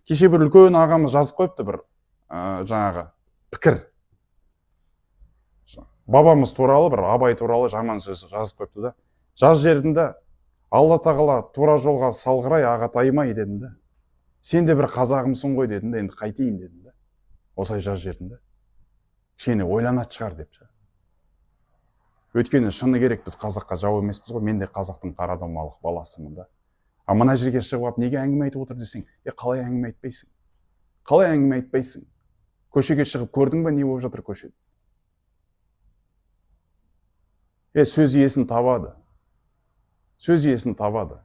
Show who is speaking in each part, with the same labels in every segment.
Speaker 1: Кеше бір үлкен ағамыз жазып қойыпты бір жаңағы пікір. Бабамыз туралы, бір Абай туралы жаман сөз жазып қойыпты да. Жаз жердім да, Алла тағала тура жолға салғырай ағатайым-ай дедім да. Сен де бір қазағымсың ғой дедім да, енді қайтейін дедім да. Осылай жазып жібердім да. Кішкене ойланатын шығар деп. Өйткені шыны керек, біз қазаққа жау емеспіз ғой, мен де қазақтың қарадомалық баласымын да. А мына жерге шығып алып неге әңгіме айтып отыр десең, қалай әңгіме айтпайсың? Қалай әңгіме айтпайсың? Көшеге шығып көрдің бе, не болып жатыр көшеде? Сөз иесін табады. Сөз иесін табады.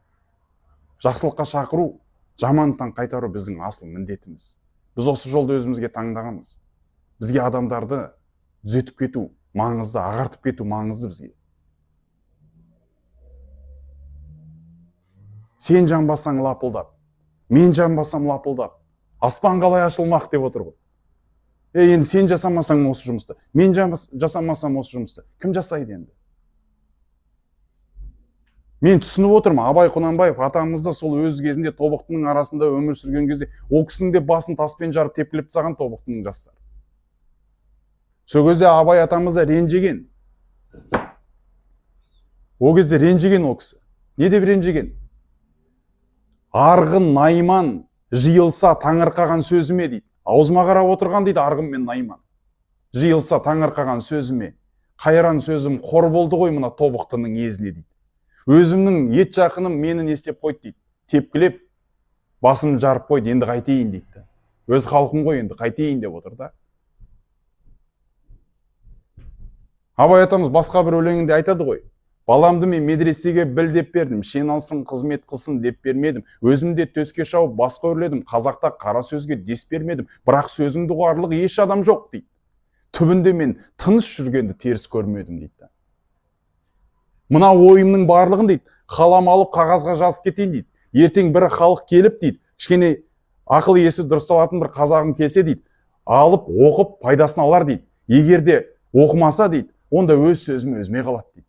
Speaker 1: Жақсылыққа шақыру, жамандықтан қайтару біздің асыл міндетіміз. Біз осы жолды өзімізге таңдағанбыз. Бізге адамдарды түзетіп кету маңызды, ағартып кету маңызды бізге. Сен жанбасаң лапылдап, мен жанбасам лапылдап, аспан қалай ашылмақ деп отыр ғой. Енді сен жасамасаң осы жұмысты, мен жасамасам осы жұмысты, кім жасайды енді? Мен түсініп отырмын, Абай Құнанбаев атамыз да сол өз кезінде тобықтының арасында өмір сүрген кезде ол кісінің де басын таспен жарып тепкілеп тастаған тобықтының жастары. Сол кезде Абай атамыз да ренжіген. Ол кезде ренжіген ол кісі. Не деп ренжіген? Арғын найман жиылса таңырқаған сөзіме дейді. Аузыма қарап отырған дейді арғын мен найман. Жиылса таңырқаған сөзіме. Қайран сөзім қор болды ғой мына тобықтының езіне дейді. Өзімнің ет жақыным мені не істеп қойды дейді. Тепкілеп басым жарып қойды, енді қайтейін дейді. Өз халқым ғой енді қайтейін деп отыр да. Абай атамыз басқа бір өлеңінде айтады ғой. Баламды мен медресеге біл деп бердім, шен алсын, қызмет қылсын деп бермедім. Өзім де төске шауып басқа өрледім, қазақта қара сөзге дес бермедім. Бірақ сөзіңді ұғарлық еш адам жоқ дейді. Түбінде мен тыныш жүргенді теріс көрмедім дейді. Мына ойымның барлығын дейді, қалам алып қағазға жазып кетейін дейді. Ертең бір халық келіп дейді, кішкене ақыл есі дұрысталатын бір қазағым келсе дейді, алып оқып пайдасын алар дейді. Егер де оқымаса дейді, онда өз сөзім өзіме қалады дейді.